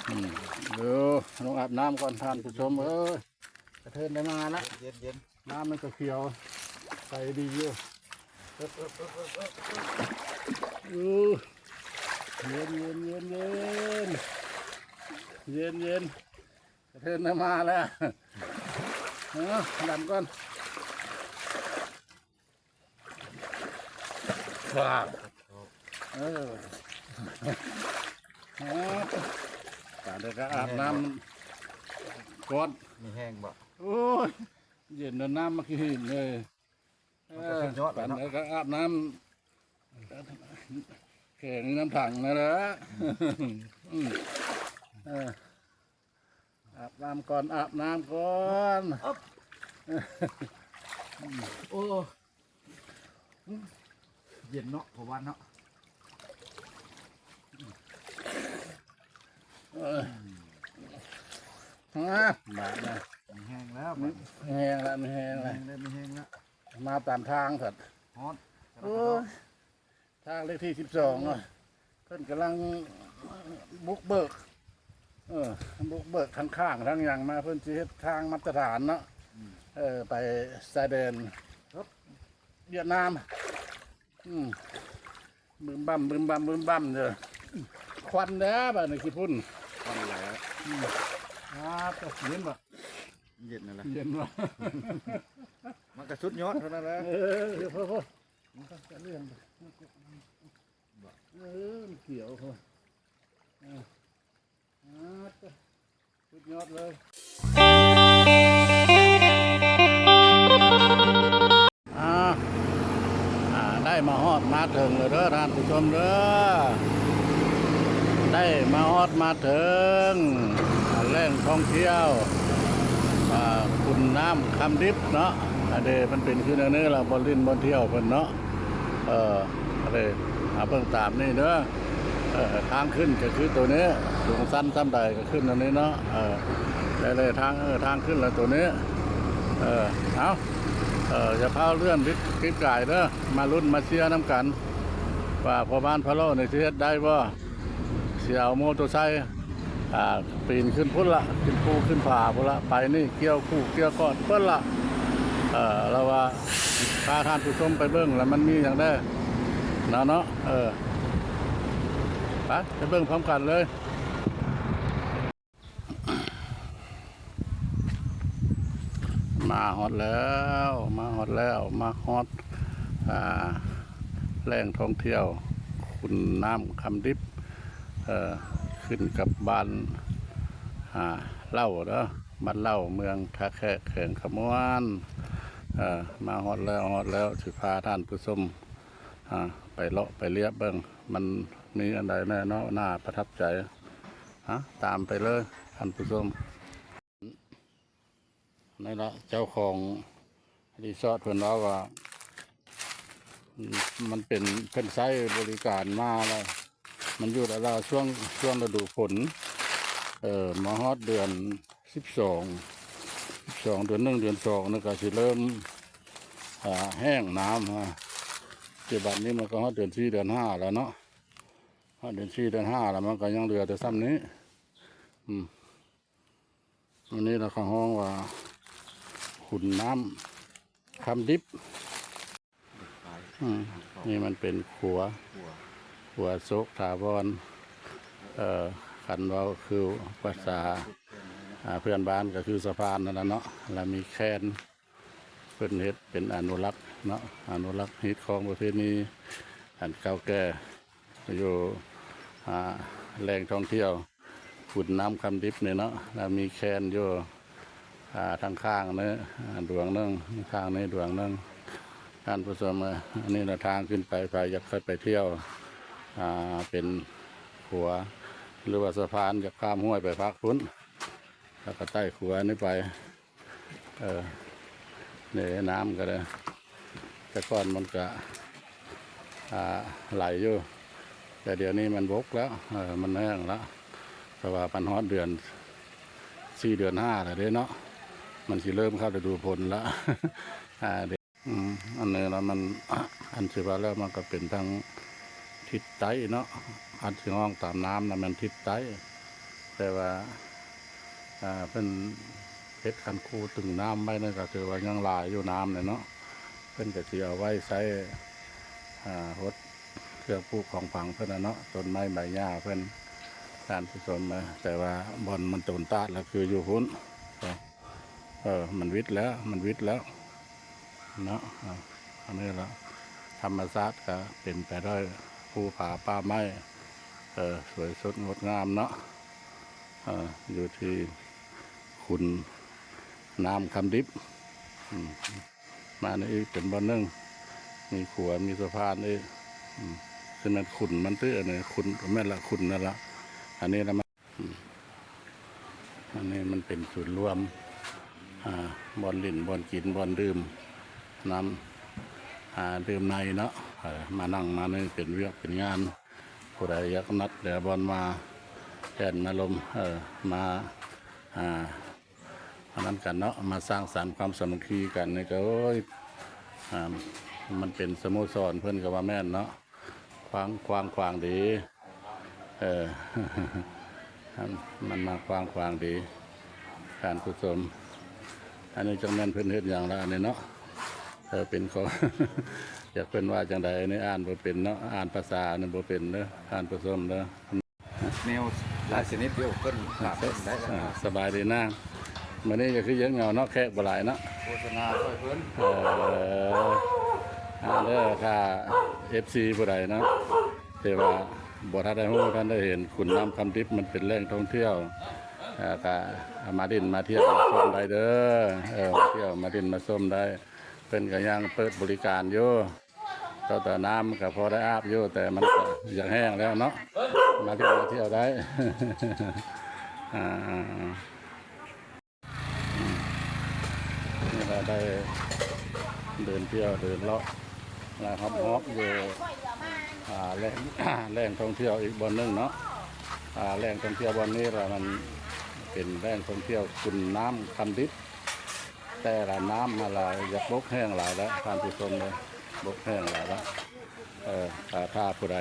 ອືມ ເອີ ລົງອາບນ້ຳກ່ອນທ່ານຜູ້ຊົມເອີຍ. ກະເທີນໄດ້ມາລະ ເຢັນໆ ນ້ຳມັນກະຂຽວ ໃສດີຢູ່. ເຢັນໆ ເຢັນໆ ເຢັນໆ ກະເທີນໄດ້ມາແລ້ວ. ເອີ ດຳກ່ອນ. ວ້າວ ເອີ ປານໃດກະອາບນ້ຳກ່ອນ. ມີແຮງບໍ່? ໂອ້ຍ ເຢັນແລ້ວ ນ້ຳມາຄືຫີນເລີຍ. ເອີ ປານໃດກະອາບນ້ຳແຂງນ້ຳຖັງນັ້ນແຫຼະ. ອືມ ເອີ ອາບນ້ຳກ່ອນ ອາບນ້ຳກ່ອນ. ໂອ້ ເຢັນເນາະ ພໍ່ບ້ານເນາະ. ເອີ ອາ ບາດນະ ມີແຮງແລ້ວ ບາດນີ້ ມີແຮງແລ້ວ ມີແຮງແລ້ວ ມີແຮງແລ້ວ ມີແຮງແລ້ວ. ມາຕາມທາງສັດ ຮອດ ໂອ້ຍ. ທາງເລກທີສິບສອງເນາະ ເພິ່ນກຳລັງບຸກເບີກ ເອີ ບຸກເບີກທັງຄ້າງທັງຫຍັງມາ ເພິ່ນຊິເຮັດທາງມາດຕະຖານເນາະ. ອືມ ເອີ ໄປຊາຍແດນຫວຽດນາມ. ອືມ ບຶມບຳ ບຶມບຳ ບຶມບຳເດີ ຄວັນແດ່ບາດນີ້ ຂີ້ຝຸ່ນ ຄວັນແຫຼະ. ອືມ ອາ ຕະເຢັນບໍ່? ເຢັນນັ້ນແຫຼະ ເຢັນບໍ່? ມັນກະສຸດຍອດເທົ່ານັ້ນແຫຼະ. ເອີ ພໍໆ ມັນກະເລື່ອນ ເອີ ມັນຂຽວ ເອີ ອາ ສຸດຍອດເລີຍ. ອາ ອາ ໄດ້ມາຮອດມາເຖິງແລ້ວເດີທ່ານຜູ້ຊົມເດີ ໄດ້ມາຮອດມາເຖິງ ອາ ແຫຼ່ງທ່ອງທ່ຽວ ອາ ຂຸນນ້ຳຄຳດິບເນາະ. ອັນເດ ມັນເປັນຄືແນວນີ້ລະ ບ່ອນຫຼິ້ນບ່ອນທ່ຽວເພິ່ນເນາະ. ເອີ ເອົາເບິ່ງຕາມນີ້ເດີ ເອີ ທາງຂຶ້ນກະຄືໂຕນີ້ ສູງຊັນສ່ຳໃດກະຂຶ້ນອັນນີ້ເນາະ. ເອີ ໄດ້ເລີຍທາງ ເອີ ທາງຂຶ້ນລະໂຕນີ້. ເອີ ເອົາ ເອີ ຢ່າພາວເລື່ອນພິດ ພິດກາຍເດີ ມາລຸ້ນມາເຊຍນຳກັນ ວ່າພໍ່ບ້ານພະໂລນີ້ຊິເຮັດໄດ້ບໍ່? ຊິເອົາມໍໂຕໄຊ ອ່າ ປີນຂຶ້ນພຸ້ນລະ ຂຶ້ນພູຂຶ້ນຜາພຸ້ນລະ ໄປນີ້ກ່ຽວຄູ່ກ່ຽວກອດເບິດລະ. ເອີ ລະວ່າພາທ່ານຜູ້ຊົມໄປເບິ່ງລະ ມັນມີຫຍັງແດ່ນະເນາະ. ເອີ ໄປ ໄປເບິ່ງພ້ອມກັນເລີຍ. ມາຮອດແລ້ວ ມາຮອດແລ້ວ ມາຮອດ ອ່າ ແຫຼ່ງທ່ອງທ່ຽວຂຸນນ້ຳຄຳດິບ ເອີ ຂຶ້ນກັບບ້ານ ອ່າ ເລົ່າເດີ ບ້ານເລົ່າ ເມືອງທ່າແຂກ ແຂວງຄຳມ່ວນ. ເອີ ມາຮອດແລ້ວ ຮອດແລ້ວ ຊິພາທ່ານຜູ້ຊົມ ອ່າ ໄປເລາະໄປລຽບເບິ່ງ ມັນມີອັນໃດແດ່ເນາະ ໜ້າປະທັບໃຈ. ອ່າ ຕາມໄປເລີຍທ່ານຜູ້ຊົມ. ນີ້ລະ ເຈົ້າຂອງຣີສອດເພິ່ນເວົ້າວ່າ ມັນເປັນ ເພິ່ນໃຊ້ບໍລິການມາແລ້ວ ມັນຢູ່ລາວໆ ຊ່ວງ ຊ່ວງລະດູຝົນ ເອີ ມາຮອດເດືອນສິບສອງ ສິບສອງ ເດືອນໜຶ່ງ ເດືອນສອງນີ້ກະຊິເລີ່ມ ອ່າ ແຫ້ງນ້ຳ. ປັດຈຸບັນນີ້ມັນກະຮອດເດືອນສີ່ ເດືອນຫ້າແລ້ວເນາະ ຮອດເດືອນສີ່ ເດືອນຫ້າແລ້ວ ມັນກະຍັງເຫຼືອແຕ່ສ່ຳນີ້. ອືມ ອັນນີ້ລະເຂົາຮ້ອງວ່າຂຸນນ້ຳຄຳດິບ. ອືມ ນີ້ມັນເປັນຂົວ ຂົວໂສກຖາວອນ ເອີ ຄັນເວົ້າຄືພາສາ ອ່າ ເພື່ອນບ້ານກະຄືສະພານນັ້ນລະເນາະ ລະມີແຄນ ເພິ່ນເຮັດເປັນອະນຸລັກເນາະ ອະນຸລັກຮີດຄອງປະເພນີອັນເກົ່າແກ່ ຢູ່ ອ່າ ແຫຼ່ງທ່ອງທ່ຽວຂຸນນ້ຳຄຳດິບນີ້ເນາະ ລະມີແຄນຢູ່ ອ່າ ທາງຂ້າງນີ້ ອ່າ ດວງໜຶ່ງ ທາງນີ້ດວງໜຶ່ງ. ທ່ານຜູ້ຊົມເອີຍ ອັນນີ້ລະທາງຂຶ້ນໄປ ໃຜຢາກໄປທ່ຽວ ອ່າ ເປັນຂົວ ຫຼືວ່າສະພານ ຢາກຂ້າມຫ້ວຍໄປພາກພຸ້ນ ລະກະໄຕ່ຂົວນີ້ໄປ. ເອີ ນີ້ນ້ຳກະໄດ້ ແຕ່ກ່ອນມັນກະ ອ່າ ໄຫຼຢູ່ ແຕ່ດຽວນີ້ມັນບົກແລ້ວ ເອີ ມັນແຫ້ງລະ ເພາະວ່າມັນຮອດເດືອນສີ່ ເດືອນຫ້າແລ້ວເດ້ເນາະ ມັນຊິເລີ່ມເຂົ້າລະດູຝົນລະ. ອືມ ອັນນີ້ລະມັນ ອັນຊິວ່າແລ້ວມັນກະເປັນທາງທິດໃຕ້ເນາະ ອັນຊິຮ້ອງຕາມນ້ຳນະແມ່ນທິດໃຕ້ ແຕ່ວ່າ ອ່າ ເພິ່ນເຮັດຄັນຄູຕຶງນ້ຳໄວ້ນັ້ນ ກໍຖືວ່າຍັງຫຼາຍຢູ່ນ້ຳນີ້ເນາະ. ເພິ່ນກໍຊິເອົາໄວ້ໃຊ້ ອ່າ ຫົດເຄື່ອງປູກຂອງຝັງເພິ່ນນະເນາະ, ຕົ້ນໄມ້ໃບຫຍ້າເພິ່ນ ທ່ານຜູ້ຊົມເອີຍ. ແຕ່ວ່າບ່ອນມັນໂຕນຕາດລະຄືຢູ່ພຸ້ນ ເອີ ມັນວິດແລ້ວ ມັນວິດແລ້ວເນາະ. ອັນນີ້ລະ ທຳມະຊາດກະເປັນໄປດ້ວຍພູຜາປ່າໄມ້ ເອີ ສວຍສົດງົດງາມເນາະ. ເອີ ຢູ່ທີ່ຂຸນນ້ຳຄຳດິບ ອືມ ມານີ້ອີກເປັນບ່ອນໜຶ່ງ ມີຂົວ ມີສະພານອີກ ອືມ ຊິແມ່ນຂຸນມັນຕິ ອັນນີ້ຂຸນ ແມ່ນລະ ຂຸນນັ້ນລະ. ອັນນີ້ລະ ອືມ ອັນນີ້ມັນເປັນສູນລວມ ອ່າ ບ່ອນຫຼິ້ນ ບ່ອນກິນ ບ່ອນດື່ມ ນ້ຳ ອ່າ ດື່ມໃນເນາະ. ເອີ ມານັ່ງມານີ້ເປັນວຽກເປັນງານ ຜູ້ໃດຢາກນັດແຕ່ບ່ອນມາແລ່ນມາລົມ ເອີ ມາ ອ່າ ອັນນັ້ນກັນເນາະ ມາສ້າງສັນຄວາມສາມັກຄີກັນນີ້ກໍ ໂອ້ຍ ອ່າ ມັນເປັນສະໂມສອນເພິ່ນກໍວ່າແມ່ນເນາະ. ຂວາງ ຂວາງຂວາງດີ ເອີ ມັນມາຂວາງຂວາງດີ ທ່ານຜູ້ຊົມ. ອັນນີ້ຈັກແມ່ນເພິ່ນເຮັດຫຍັງລະອັນນີ້ເນາະ. ເອີ ເປັນຂອງ ຈັກເພິ່ນວ່າຈັ່ງໃດ ອັນນີ້ອ່ານບໍ່ເປັນເນາະ ອ່ານພາສານີ້ບໍ່ເປັນເດີ ທ່ານຜູ້ຊົມເດີ. ແນວຫຼາຍຊະນິດຢູ່ເພິ່ນ ອ່າ ສະບາຍດີນາງ. ມື້ນີ້ກໍຄືເຫງາເນາະ ແຂກບໍ່ຫຼາຍເນາະ ໂຄສະນາຊ່ອຍເພິ່ນ. ເອີ ເດີ ຖ້າເອັຟຊີຜູ້ໃດເນາະ ທີ່ວ່າບໍ່ທັນໄດ້ຮູ້ ບໍ່ທັນໄດ້ເຫັນ ຂຸນນ້ຳຄຳດິບ ມັນເປັນແຫຼ່ງທ່ອງທ່ຽວ ເອີ ກໍມາຫຼິ້ນມາທ່ຽວມາຊົມໄດ້ເດີ. ເອີ ມາທ່ຽວມາຫຼິ້ນມາຊົມໄດ້ ເພິ່ນກໍຍັງເປີດບໍລິການຢູ່. ແຕ່ ແຕ່ນ້ຳກໍພໍໄດ້ອາບຢູ່ ແຕ່ມັນກໍຢາກແຫ້ງແລ້ວເນາະ ມາຫຼິ້ນມາທ່ຽວໄດ້. ອ່າ ນີ້ລະໄດ້ເດີນທ່ຽວເດີນເລາະ ລະຮອບໆຢູ່ ອ່າ ແຫຼ່ງ ແຫຼ່ງທ່ອງທ່ຽວອີກບ່ອນໜຶ່ງເນາະ. ອ່າ ແຫຼ່ງທ່ອງທ່ຽວບ່ອນນີ້ລະ ມັນເປັນແຫຼ່ງທ່ອງທ່ຽວຂຸນນ້ຳຄຳດິບ. ແຕ່ລະນ້ຳຫັ້ນລະຢາກບົກແຫ້ງຫຼາຍແລ້ວ ທ່ານຜູ້ຊົມເອີຍ ບົກແຫ້ງຫຼາຍແລ້ວ. ເອີ ຖ້າ ຖ້າຜູ້ໃດ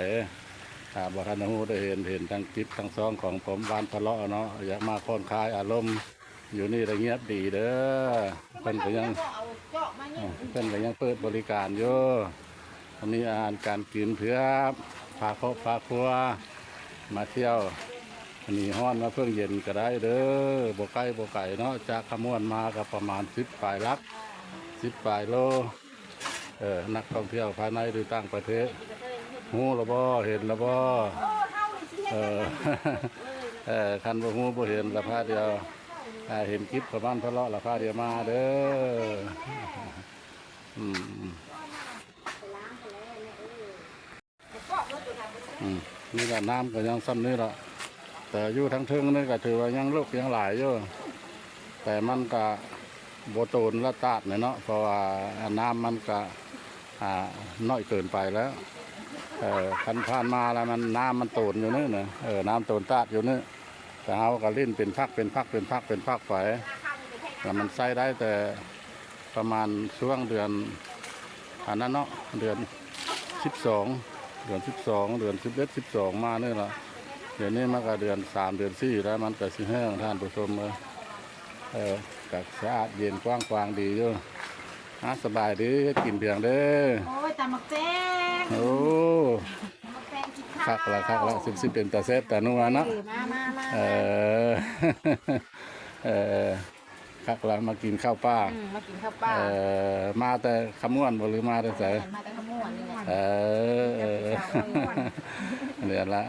ຖ້າບໍ່ທັນຮູ້ໄດ້ເຫັນ ເຫັນທາງຄລິບທາງຊ່ອງຂອງຜົມ ບ້ານພະເລາະເນາະ ຢາກມາຜ່ອນຄາຍອາລົມ ຢູ່ນີ້ລະງຽບດີເດີ. ເພິ່ນກໍຍັງ ເອີ ເພິ່ນກໍຍັງເປີດບໍລິການຢູ່ ມີອາຫານການກິນເພື່ອພາຄອບພາຄົວມາທ່ຽວ ໜີຮ້ອນມາເພິ່ງເຢັນກໍໄດ້ເດີ. ບໍ່ໃກ້ບໍ່ໄກເນາະ ຈາກຄຳມ່ວນມາກໍປະມານສິບປາຍຫຼັກ ສິບປາຍໂລ. ເອີ ນັກທ່ອງທ່ຽວພາຍໃນ ຫຼື ຕ່າງປະເທດ ຮູ້ລະບໍ່? ເຫັນລະບໍ່? ເອີ ເອີ ຄັນບໍ່ຮູ້ບໍ່ເຫັນລະພາດຽວ ອ່າ ເຫັນຄລິບຂອງບ້ານພະເລາະລະພາດຽວມາເດີ. ອືມ ອືມ ນີ້ລະ ນ້ຳກໍຍັງຊ່ຳນີ້ລະ ແຕ່ຢູ່ທາງເທິງນີ້ກໍຖືວ່າຍັງເລິກຍັງຫຼາຍຢູ່ ແຕ່ມັນກໍບໍ່ໂຕນລະຕາດແຫຼະເນາະ ເພາະວ່ານ້ຳມັນກໍ ອ່າ ນ້ອຍເກີນໄປແລ້ວ. ເອີ ຄັນຜ່ານມາລະມັນ ນ້ຳມັນໂຕນຢູ່ນີ້ນະ ເອີ ນ້ຳໂຕນຕາດຢູ່ນີ້ ແຕ່ເຮົາກໍຫຼິ້ນເປັນພັກເປັນພັກເປັນພັກເປັນພັກໄປ ລະມັນໃຊ້ໄດ້ແຕ່ ປະມານຊ່ວງເດືອນ ອັນນັ້ນເນາະ ເດືອນສິບສອງ ເດືອນສິບສອງ ເດືອນສິບເອັດ ສິບສອງ ມານີ້ລະ. ດຽວນີ້ມັນກະເດືອນສາມ ເດືອນສີ່ ແລ້ວ ມັນກະຊິແຫ້ງ ທ່ານຜູ້ຊົມເອີຍ. ເອີ ກະສະອາດເຢັນກວ້າງຂວາງດີຢູ່. ອ່າ ສະບາຍດີ ເຮັດກິນພຽງເດີ. ໂອ້ຍ ຕຳໝາກແຕງ ໂອ້ ຕຳໝາກແຕງກິນຂ້າວ ຄັກລະ ຄັກລະ ຊິ ຊິເປັນຕາແຊບຕານົວເນາະ. ເອີ ມາ ມາ ມາ ເອີ ເອີ ເອີ ຄັກລະ ມາກິນເຂົ້າປ່າ. ອືມ ມາກິນເຂົ້າປ່າ. ເອີ ມາແຕ່ຄຳມ່ວນບໍ່ ຫຼືມາແຕ່ໃສ? ແມ່ນ ມາແຕ່ຄຳມ່ວນນີ້ແຫຼະ. ເອີ ເອີ ເອີ ນີ້ລະ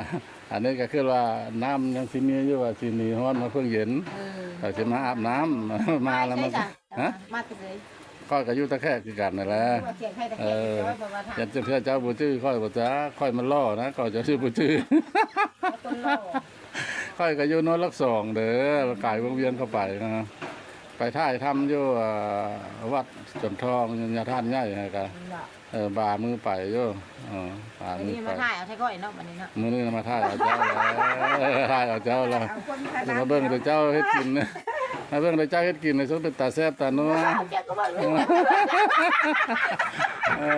ອັນນີ້ກໍຄືວ່ານ້ຳຍັງຊິມີຢູ່ ວ່າຊິໜີຮ້ອນມາເພິ່ງເຢັນ. ເອີ ວ່າຊິມາອາບນ້ຳ ມາລະ ມາ ມາແຕ່ໃສ? ຮະ? ມາແຕ່ໃສ? ຂ້ອຍກໍຢູ່ຕາແຂກຄືກັນນັ້ນແຫຼະ. ຢູ່ຕາແຂກ ໃຜຕາແຂກ ເອີ ເຈົ້າ ເຈົ້າບໍ່ຈື່ ຂ້ອຍບໍ່ຈັກ ຂ້ອຍມັນຫຼໍ່ນະ ຂ້ອຍຈະຊິບໍ່ຈື່. ຄົນຫຼໍ່ ຂ້ອຍກໍຢູ່ໂນນຫຼັກສອງເດີ ກາຍວົງວຽນເຂົ້າໄປນະ ໄປຖ່າຍທຳຢູ່ ເອີ ວັດຈຳທອງ ຍາທ່ານໃຫຍ່ຫັ້ນກະ ເອີ ບາມືໄປຢູ່ ເອີ ບາມືໄປ. ມື້ນີ້ມາຖ່າຍເອົາແທ້ຂ້ອຍເນາະ ບັດນີ້ເນາະ ມື້ນີ້ມາຖ່າຍເອົາເຈົ້າແລ້ວ ເອີ ຖ່າຍເອົາເຈົ້າແລ້ວ ມາເບິ່ງແຕ່ເຈົ້າເຮັດກິນ ມາເບິ່ງແຕ່ເຈົ້າເຮັດກິນ ສົມເປັນຕາແຊບຕານົວ. ເອີ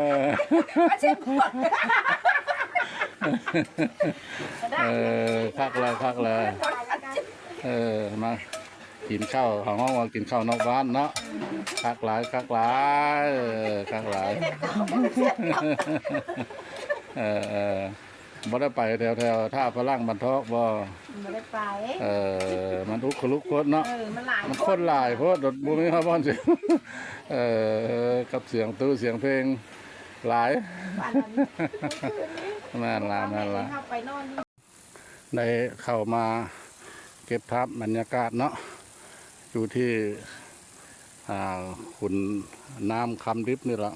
ເອີ ຄັກແລ້ວ ຄັກແລ້ວ. ເອີ ມາກິນເຂົ້າ ເຂົາຮ້ອງວ່າກິນເຂົ້ານອກບ້ານເນາະ. ຄັກຫຼາຍ ຄັກຫຼາຍ ເອີ ຄັກຫຼາຍ. ເອີ ເອີ ບໍ່ໄດ້ໄປແຖວໆ ທ່າຝຣັ່ງບັນທອກບໍ່? ບໍ່ໄດ້ໄປ. ເອີ ມັນອຸກຄະລຸກໂພດເນາະ. ເອີ ມັນຫຼາຍ ມັນຄົນຫຼາຍໂພດ ບໍ່ມີຮອດບ່ອນຊິ ເອີ ກັບສຽງຕູ້ສຽງເພງຫຼາຍ. ແມ່ນລະ ແມ່ນລະ. ໄດ້ເຂົ້າມາເກັບພາບບັນຍາກາດເນາະ ຢູ່ທີ່ ອ່າ ຂຸນນ້ຳຄຳດິບນີ້ລະ.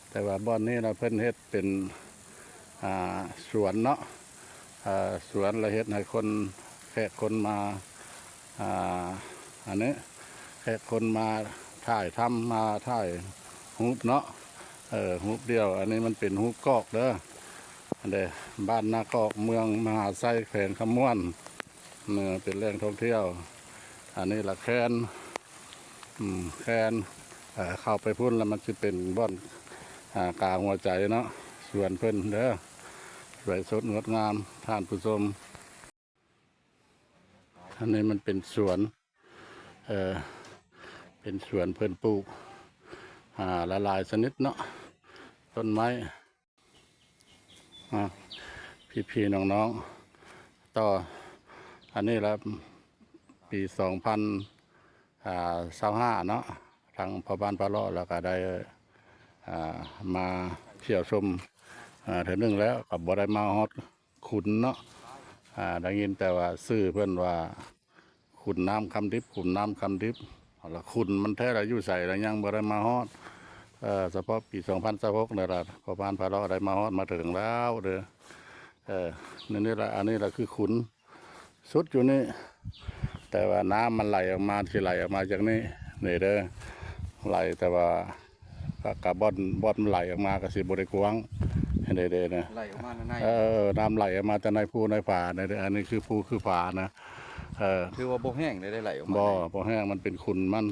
ແຕ່ວ່າບ່ອນນີ້ລະເພິ່ນເຮັດເປັນ ອ່າ ສວນເນາະ ເອີ ສວນລະເຮັດໃຫ້ຄົນ ແຂກຄົນມາ ອ່າ ອັນນີ້ ແຂກຄົນມາຖ່າຍທຳ ມາຖ່າຍຮູບເນາະ ເອີ ຮູບດ່ຽວ. ອັນນີ້ມັນເປັນຮູບກອກເດີ ອັນເດ ບ້ານນາກອກ ເມືອງມະຫາໄຊ ແຂວງຄຳມ່ວນ ເອີ ເປັນແຫຼ່ງທ່ອງທ່ຽວ. ອັນນີ້ລະແຄນ ອືມ ແຄນ ເອີ ເຂົ້າໄປພຸ້ນລະມັນຊິເປັນບ່ອນ ອ່າ ກາຫົວໃຈເນາະ ສວນເພິ່ນເດີ ສວຍສົດງົດງາມທ່ານຜູ້ຊົມ. ອັນນີ້ມັນເປັນສວນ ເອີ ເປັນສວນເພິ່ນປູກ ອ່າ ຫຼາຍໆຊະນິດເນາະ ຕົ້ນໄມ້. ອ່າ ພີ່ໆນ້ອງໆ ຕໍ່ ອັນນີ້ລະປີສອງພັນ ອ່າ ຊາວຫ້າເນາະ ທາງພໍ່ບ້ານພາເລາະລະກະໄດ້ ອ່າ ມາທ່ຽວຊົມ ອ່າ ເທື່ອໜຶ່ງແລ້ວ ກະບໍ່ໄດ້ມາຮອດຂຸນເນາະ. ອ່າ ໄດ້ຍິນແຕ່ວ່າຊື່ເພິ່ນວ່າ ຂຸນນ້ຳຄຳດິບ ຂຸນນ້ຳຄຳດິບ ລະຂຸນມັນແທ້ລະຢູ່ໃສລະຍັງບໍ່ໄດ້ມາຮອດ. ເອີ ສະເພາະປີສອງພັນຊາວຫົກນີ້ລະ ພໍ່ບ້ານພາເລາະໄດ້ມາຮອດມາເຖິງແລ້ວເດີ. ເອີ ນີ້ລະ ອັນນີ້ລະຄືຂຸນສຸດຢູ່ນີ້ ແຕ່ວ່ານ້ຳມັນໄຫຼອອກມາ ຊິໄຫຼອອກມາຈາກນີ້ ນີ້ເດີ ໄຫຼ ແຕ່ວ່າ ກະ ກະບ່ອນ ບ່ອນມັນໄຫຼອອກມາກະຊິບໍ່ໄດ້ກວ້າງ ເດ ເດ ນະ ໄຫຼອອກມາໃນ ເອີ ນ້ຳໄຫຼອອກມາແຕ່ໃນພູໃນຜາ ເດ ອັນນີ້ຄືພູຄືຜານະ. ເອີ ຖືວ່າບໍ່ແຫ້ງເດ ໄຫຼອອກມາ ບໍ່ ບໍ່ແຫ້ງ ມັນເປັນຂຸນມັນ.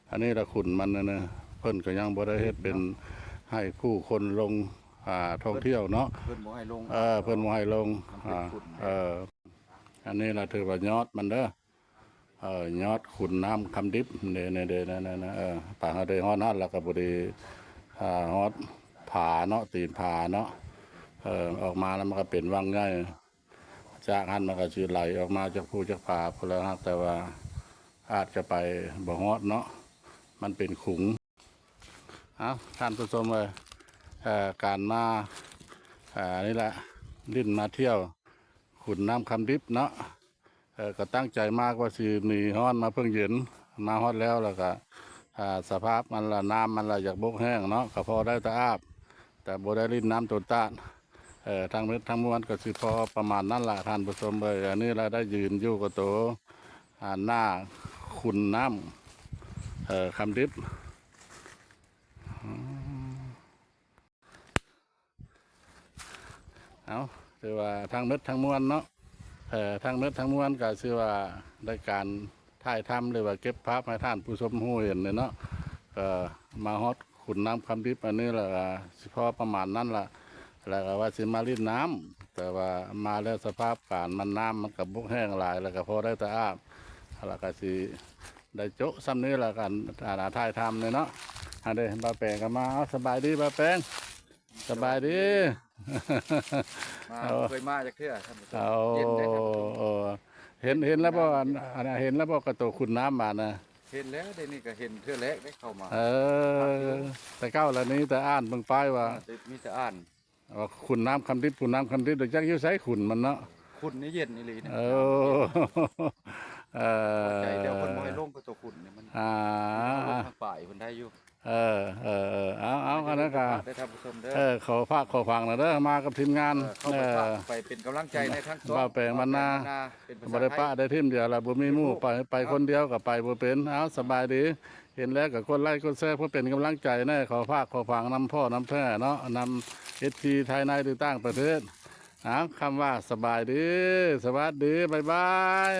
ອັນນີ້ລະຂຸນມັນນະ ເພິ່ນກະຍັງບໍ່ໄດ້ເຮັດເປັນໃຫ້ຜູ້ຄົນລົງ ອ່າ ທ່ອງທ່ຽວເນາະ ເພິ່ນບໍ່ໃຫ້ລົງ ເອີ ເພິ່ນບໍ່ໃຫ້ລົງ ມັນເປັນຂຸນ ເອີ ອັນນີ້ລະຖືວ່າຍອດມັນເດີ. ເອີ ຍອດຂຸນນ້ຳຄຳດິບ ເດ ເດ ເດ ເອີ ປານເຮົາໄດ້ຮອດຫັ້ນລະກະພໍດີ ອ່າ ຮອດຜາເນາະ ຕີນຜາເນາະ. ເອີ ອອກມາລະມັນກະເປັນວັງໃຫຍ່ ຈາກຫັ້ນມັນກະຊິໄຫຼອອກມາຈາກພູຈາກຜາພຸ້ນລະ ຫາກແຕ່ວ່າອາດຈະໄປບໍ່ຮອດເນາະ ມັນເປັນຂຸງ. ເອົ້າ ທ່ານຜູ້ຊົມເອີຍ ເອີ ການມາ ເອີ ນີ້ລະ ຫຼິ້ນມາທ່ຽວ ຂຸນນ້ຳຄຳດິບເນາະ ເອີ ກໍຕັ້ງໃຈມາກວ່າຊິໜີຮ້ອນມາເພິ່ງເຢັນ ມາຮອດແລ້ວ ແລ້ວກໍ ອ່າ ສະພາບມັນລະ ນ້ຳມັນລະຢາກບົກແຫ້ງເນາະ ກໍພໍໄດ້ແຕ່ອາບ ແຕ່ບໍ່ໄດ້ຫຼິ້ນນ້ຳໂຕນຕາດ. ເອີ ທັງໝົດທັງມວນກໍຊິພໍປະມານນັ້ນລະທ່ານຜູ້ຊົມເອີຍ. ອັນນີ້ລະໄດ້ຢືນຢູ່ກັບໂຕ ອ່າ ໜ້າຂຸນນ້ຳ ເອີ ຄຳດິບ. ເອົາ ຖືວ່າທັງໝົດທັງມວນເນາະ ເອີ ທັງໝົດທັງມວນກໍຊື່ວ່າໄດ້ການຖ່າຍທຳ ຫຼືວ່າເກັບພາບໃຫ້ທ່ານຜູ້ຊົມຮູ້ເຫັນເນາະ ເອີ ມາຮອດຂຸນນ້ຳຄຳດິບອັນນີ້ລະ ຊິພໍປະມານນັ້ນລະ ລະກະວ່າຊິມາຫຼິ້ນນ້ຳ ແຕ່ວ່າມາແລ້ວສະພາບການມັນ ນ້ຳມັນກະບົກແຫ້ງຫຼາຍ ລະກະພໍໄດ້ແຕ່ອາບ ລະກະຊິ ໄດ້ໂຈະຊ່ຳນີ້ລະກັນ ອັນ ອັນ ຖ່າຍທຳນີ້ເນາະ. ອັນເດ ບ່າວແປງກໍມາ ເອົາ ສະບາຍດີບ່າວແປງ ສະບາຍດີ. ມາ ເອົາ ບໍ່ເຄີຍມາຈັກເທື່ອທ່ານຜູ້ຊົມ ເອົາ ເຢັນເດ້ທ່ານຜູ້ຊົມ ເອີ ເຫັນ ເຫັນແລ້ວບໍ່ ອັນ ອັນ ເຫັນແລ້ວບໍ່ ກະໂຕຂຸນນ້ຳບາດນະ? ເຫັນແລ້ວ ດຽວນີ້ກະເຫັນເທື່ອແລກໄດ້ເຂົ້າມາ ເອີ ແຕ່ເກົ່າລະນີ້ແຕ່ອ່ານເບິ່ງປ້າຍວ່າ ເອີ ມີແຕ່ອ່ານ ວ່າຂຸນນ້ຳຄຳດິບ ຂຸນນ້ຳຄຳດິບ ຈັກຢູ່ໃສຂຸນມັນເນາະ ຂຸນນີ້ເຢັນອີ່ຫຼີນະ ເອີ ເອີ ເຂົ້າໃຈແລ້ວ ເພິ່ນບໍ່ໃຫ້ລົງກະຕົວຂຸນນີ້ມັນ ອ່າ ລົງທາງປາຍເພິ່ນໄດ້ຢູ່ ເອີ ເອີ ເອີ ເອົາ ເອົາ ອັນນັ້ນກະ ໄດ້ທ່ານຜູ້ຊົມເດີ ເອີ ຂໍຝາກຂໍຝັງນະເດີ ມາກັບທີມງານ ເອີ ເຂົ້າໄປຝາກ ເອີ ໄປເປັນກຳລັງໃຈໃນທັງສອງ ບ່າວແປງບັນນາ ເປັນພາສາໄທ ບໍ່ໄດ້ປະໄດ້ຖິ້ມ ດຽວລະບໍ່ມີໝູ່ ໄປ ໄປຄົນດຽວກະໄປບໍ່ເປັນ ເອົາ ສະບາຍດີ. ເຫັນແລ້ວກໍກົດໄລ້ກົດແຊເພື່ອເປັນກຳລັງໃຈແດ່ ຂໍຝາກຂໍຝັງນຳພໍ່ນຳແມ່ເນາະ ນຳເອັຟຊີພາຍໃນ ຫຼື ຕ່າງປະເທດ ເອົາ ຄຳວ່າສະບາຍດີ ສະຫວັດດີ ບາຍບາຍ.